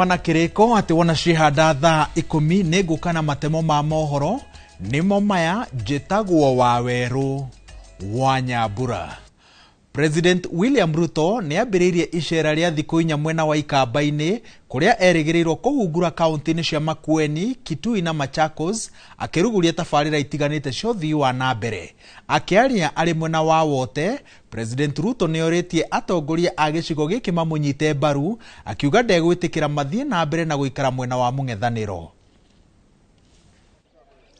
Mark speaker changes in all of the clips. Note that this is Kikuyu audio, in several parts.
Speaker 1: Tuma na kĩrĩko atĩ wona ciĩhanda thaa 10 nĩ ngũka na matemo ma mohoro nĩmo maya. Njĩtagwo Wawerũ wa Nyambura. President William Ruto nĩ ambĩrĩirie icera rĩa thikũ 4 mwena wa Ikamba-inĩ kũrĩa erĩgĩrĩirwo kũhungura kaunti-inĩ cia Makueni, Kitui na Machakos akĩruguria tabarĩra itiganĩte cia ũthii wa na mbere. Akĩaria arĩ mwena wa Wote, President Ruto nĩ orĩtie atongoria a gĩcigo gĩkĩ mamũnyite mbaru, akiuga ndegwĩtĩkĩra mathiĩ na mbere na gũikara mwena wa mũng'ethanĩro.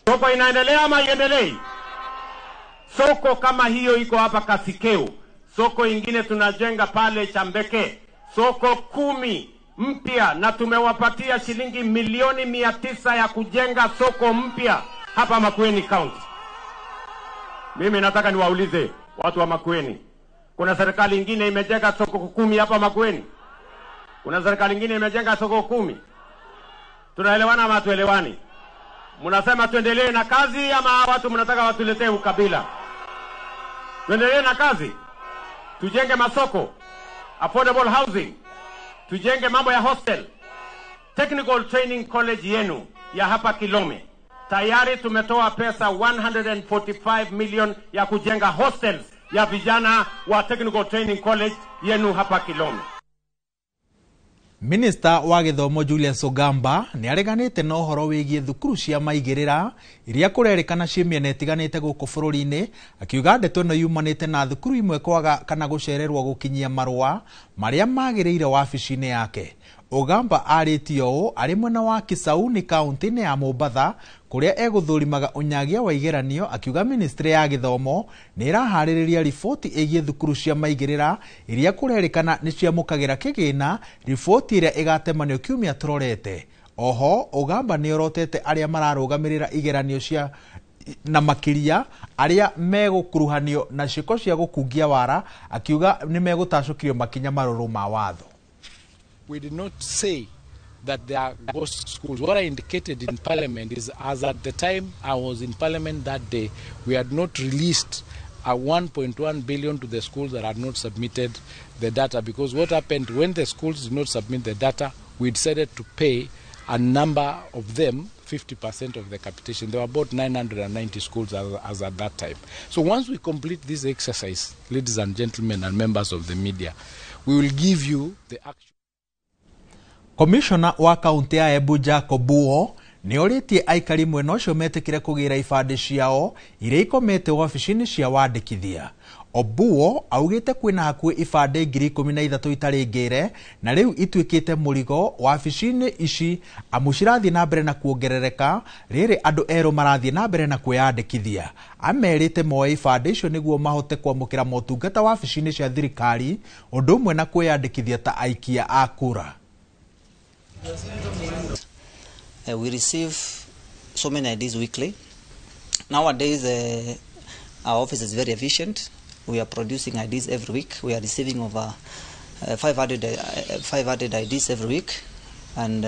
Speaker 2: Soko inaendelea ama iendelei? Soko kama hiyo iko hapa Kasikeu. Soko ingine tunajenga pale Chambeke, soko 10 mpya, na tumewapatia shilingi milioni 900 ya kujenga soko mpya hapa Makueni County. Mimi nataka niwaulize watu wa Makueni, kuna serikali ingine imejenga soko 10 hapa Makueni? Kuna serikali ingine imejenga soko 10? Tunaelewana ama hatuelewani? Mnasema tuendelee na kazi ama watu mnataka watuletee ukabila? Tuendelee na kazi? Tujenge masoko, affordable housing, tujenge mambo ya hostel, technical training college yenu ya hapa Kilome. Tayari tumetoa pesa 145 million ya kujenga hostels ya vijana wa technical training college yenu hapa Kilome.
Speaker 1: Minista wa gĩthomo Julius Ogamba nĩ areganĩte na ũhoro wĩgiĩ thukuru cia maigĩrĩra iria kũrerĩkana ciĩ mĩena ĩtiganĩte gũkũ bũrũri-inĩ, akiuga ndeto ĩno yumanĩte na thukuru imwe kwaga kana gũcererwo gũkinyia marũa marĩa magĩrĩire wabici-inĩ yake. Ogamba arĩtie ũũ arĩ mwena wa Kisauni kaunti-inĩ ya Mombatha kũrĩa egũthũrimaga ũnyagia wa igeranio, akiuga ministry ya gĩthomo nĩ ĩraharĩrĩria riboti ĩgiĩ thukuru cia maigĩrĩra iria kũrerĩkana nĩ ciamũkagĩra kĩgĩna, riboti ĩrĩa ĩgatemanio kiumia tũrorete. Oho Ogamba nĩ orotete arĩa mararũgamĩrĩra igeranio cia na makĩria arĩa megũkuruhanio na ciĩko cia gũkungia wara, akiuga nĩ megũtacũkirio makinya marũrũ ma watho.
Speaker 3: We did not say that there are ghost schools. What I indicated in Parliament is, as at the time I was in Parliament that day, we had not released a 1.1 billion to the schools that had not submitted the data, because what happened when the schools did not submit the data, we decided to pay a number of them 50% of the capitation. There were about 990 schools as at that time. So once we complete this exercise, ladies and gentlemen and members of the media, we will give you the actual.
Speaker 1: Commissioner wa kaunti ya Embu Jacob Obuo nĩ orĩtie aikari mwena ũcio metĩkĩre kũgĩra ibandĩ ciao iria ikomete wabici-inĩ cia wandĩkithia. Obuo augĩte kwĩna hakuhĩ ibandĩ 13,000 itarĩ ngĩre na rĩu ituĩkĩte mũrigo wabici-inĩ ici amu cirathiĩ na mbere na kuongerereka rĩrĩ andũ erũ marathiĩ na mbere na kwĩyandĩkithia. Amerĩte moe ibandĩ icio nĩguo mahote kwamũkĩra motungata wabici-inĩ cia thirikari ũndũ ũmwe na kwĩyandĩkithia ta aikia a kura.
Speaker 4: We receive so many IDs weekly. Nowadays, our office is very efficient. We are producing IDs every week. We are receiving over 500 IDs every week, and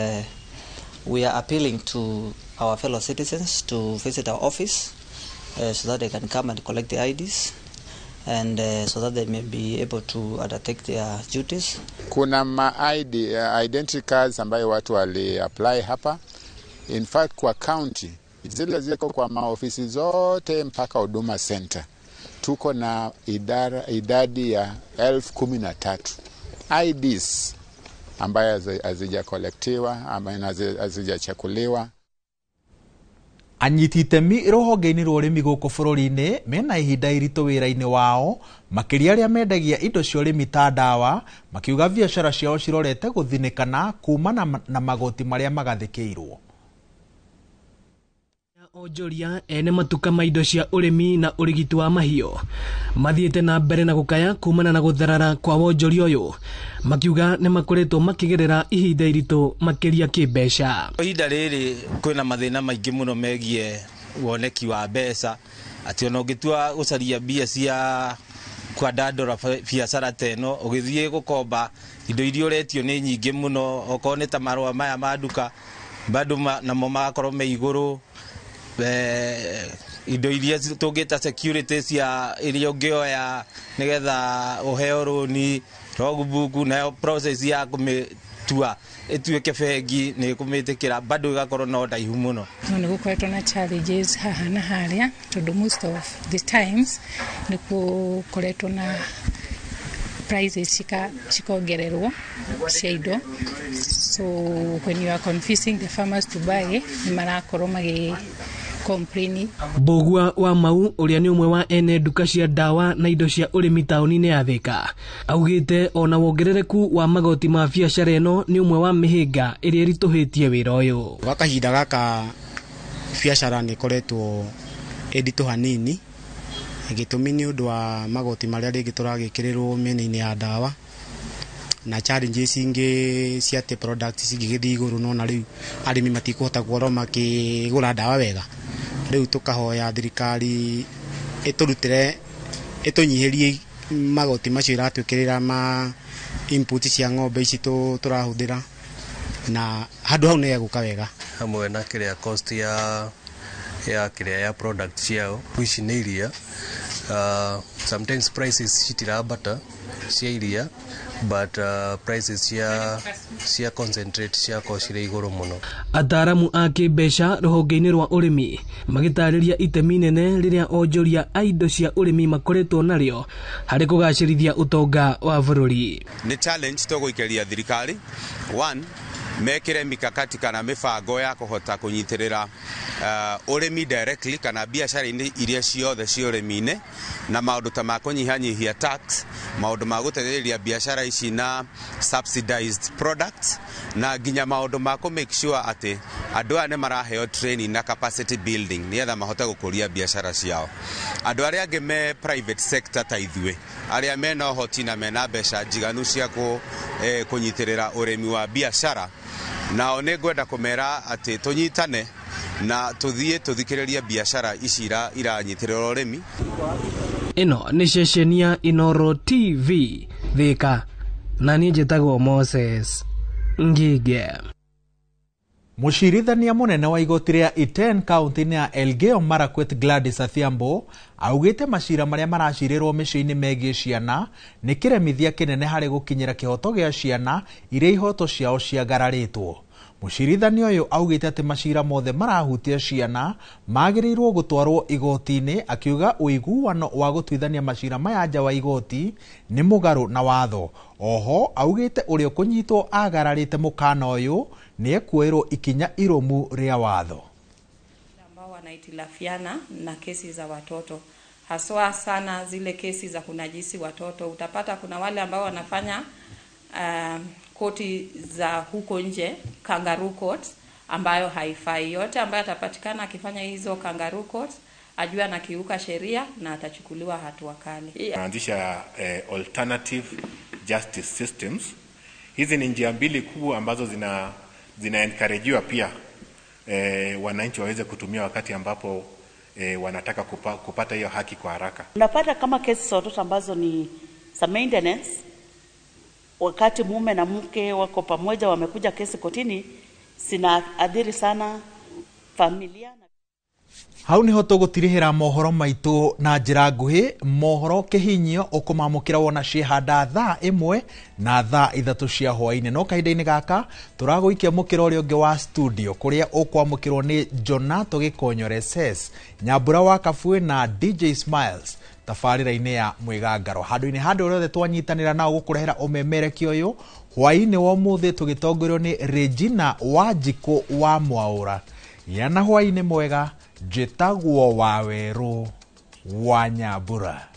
Speaker 4: we are appealing to our fellow citizens to visit our office so that they can come and collect the IDs, and so that they may be able to undertake their duties.
Speaker 5: Kuna ma ID, identity cards ambayo watu wali apply hapa. In fact, kwa county zile ziko kwa maofisi zote mpaka Huduma Center tuko na idadi ya 13,000 IDs ambayo hazijakolektiwa ama hazijachakuliwa.
Speaker 1: Anyiti itemi rũhonge-inĩ rwa ũrĩmi gũkũ bũrũri-inĩ mena ihinda iritũ wĩra-inĩ wao, makĩria arĩa mendagia indo cia ũrĩmi ta ndawa, makiuga biacara ciao cirorete gũthinĩkana kumana na magoti marĩa magathĩkĩirwo.
Speaker 6: Onjoria ene matuka ma indo cia ũrĩmi na ũrigiti wa mahiũ mathiĩte na mbere na gũkaya kumana na gũtherara kwa wonjoria ũyũ, makiuga nĩ makoretwo makĩgerera ihinda iritũ makĩria kĩmbeca.
Speaker 7: Ihinda rĩrĩ kwĩna mathĩna maingĩ mũno megiĩ woneki wa mbeca, atĩ ona ũngĩtua gũcaria mbia cia kwandandũra biacara ta ĩno, ũgĩthiĩ gũkomba indo iria ũretio nĩ nyingĩ mũno, okorwo nĩ ta marũa maya ma nduka bado namo magakorwo me igũrũ. Indo iria tũngĩta security cia iria ũngĩoya nĩgetha ũheo rũni, logbook, nayo process ya kũmĩ Tua ĩtuĩke bengi nĩ ĩkũmĩtĩkĩra bado ĩgakorwo no ndaihu mũno.
Speaker 8: No nĩ gũkoretwo na challenges haha na harĩa, tondũ most of the times nĩ gũkoretwo na prices cikongererwo cia indo, so when you are confusing the farmers to buy, nĩ marakorwo magĩ complain.
Speaker 6: Mbũgua wa Mau ũrĩa nĩ ũmwe wa ene nduka cia ndawa na indo cia ũrĩmi taũni-inĩ ya Thika augĩte ona wongerereku wa magoti ma biacara ĩno nĩ ũmwe wa mĩhĩnga ĩrĩa ĩritũhĩtie wĩra ũyũ.
Speaker 9: Gwa kahinda gaka biacara nĩ ĩkoretwo ĩnditũ hanini, gĩtũmi nĩ ũndũ wa magoti marĩa rĩngĩ tũragĩkĩrĩrwo mĩena-inĩ ya ndawa na challenges ingĩ cia atĩ products cingĩgĩthiĩ igũrũ, no na rĩu arĩmi matikũhota gũkorwo makĩgũra ndawa wega. Rĩu tũkahoya thirikari ĩtũrutĩre, ĩtũnyihĩrie magoti macio ĩratwĩkĩrĩra ma input cia ng'ombe ici tũrahũthĩra, na handũ hau nĩ hegũka wega.
Speaker 10: Hamwe na kĩrĩa cost ya kĩrĩa ya product ciao ici nĩ iria, sometimes prices citirambata cia iria, but prices cia concentrate ciakorwo cirĩ igũrũ mũno.
Speaker 6: Ataaramu a kĩmbeca rũhonge-inĩ rwa ũrĩmi magĩtarĩria itemi nene rĩrĩa onjoria a indo cia ũrĩmi makoretwo narĩo harĩ kũgacĩrithia ũtonga wa bũrũri.
Speaker 11: Nĩ challenge tũgũikĩria thirikari, one, mekĩre mikakati kana mĩbango ya kũhota kũnyitĩrĩra ũrĩmi directly kana biacara-inĩ iria ciothe cia ũrĩmi-inĩ, na maũndũ ta ma kũnyihanyihia tax, maũndũ ma gũteithĩrĩria biacara ici na subsidized products, na nginya maũndũ ma kũ make sure atĩ andũ aya nĩ maraheo training na capacity building nĩgetha mahote gũkũria biacara ciao. Andũ arĩa angĩ me private sector ta ithuĩ arĩa mena ũhoti na mena mbeca njiganu cia kũnyitĩrĩra ũrĩmi wa biacara, nao nĩ ngwenda kũmera atĩ tũnyitane na tũthiĩ tũthikĩrĩrie biacara ici iranyitĩrĩra ũrĩmi.
Speaker 6: Ĩno nĩ ceceni ya Inooro TV Thika, na niĩ njĩtagwo Moses Ngige.
Speaker 1: Mũcirithania mũnene wa igoti rĩa Iten kaunti-inĩ ya Elgeyo Marakwet Gladys Athiambo augĩte macira marĩa maracirĩrwo mĩciĩ-inĩ megiĩ ciana nĩ kĩremithia kĩnene harĩ gũkinyĩra kĩhoto gĩa ciana iria ihoto ciao ciagararĩtwo. Mũcirithania ũyũ augĩte atĩ macira mothe marahutia ciana magĩrĩirwo gũtwarwo igoti-inĩ, akiuga ũiguano wa gũtuithania macira maya nja wa igoti nĩ mũgarũ na watho. Oho augĩte ũrĩa ũkũnyitwo agararĩte mũkana ũyũ nĩ ekuoerwo ikinya irũmu rĩa watho.
Speaker 12: Ambao wanahitilafiana na kesi za watoto, haswa sana zile kesi za kunajisi watoto. Utapata kuna wale ambao wanafanya koti za huko nje, kangaroo court, ambayo haifai. Yote ambayo atapatikana akifanya hizo kangaroo court ajue anakiuka sheria na atachukuliwa hatua kali.
Speaker 13: Anaanzisha alternative justice systems. Hizi ni njia mbili kuu ambazo zina encouragewa pia wananchi waweze kutumia wakati ambapo wanataka kupata hiyo haki kwa haraka.
Speaker 14: Unapata kama kesi za watoto ambazo ni za maintenance, wakati mume na mke wako pamoja wamekuja kesi kotini, zinaathiri sana familia.
Speaker 1: Hau niho tũgũtirihĩra mohoro maitũ na njĩra nguhĩ. Mohoro kĩhinyio ũkũmamũkĩra wona ciĩhanda thaa 1 na thaa 3 cia hwaĩ-inĩ. No kahinda-inĩ gaka tũragũikia mũkĩra ũrĩa ũngĩ wa studio kũrĩa ũkwamũkĩrwo nĩ Jonato Gĩkonyore Ses, Nyambura wa Kabue na DJ Smiles tabarĩra-inĩ ya Mwĩgangaro. Handũ-inĩ handũ rĩothe twanyitanĩra nao gũkũrehera ũmemerekia ũyũ hwaĩ-inĩ wa ũmũthĩ tũgĩtongorio nĩ Regina Wanjikũ wa Mwaũra. Gĩa na hwaĩ-inĩ mwega. Njĩtagwo Wawerũ wa Nyambura.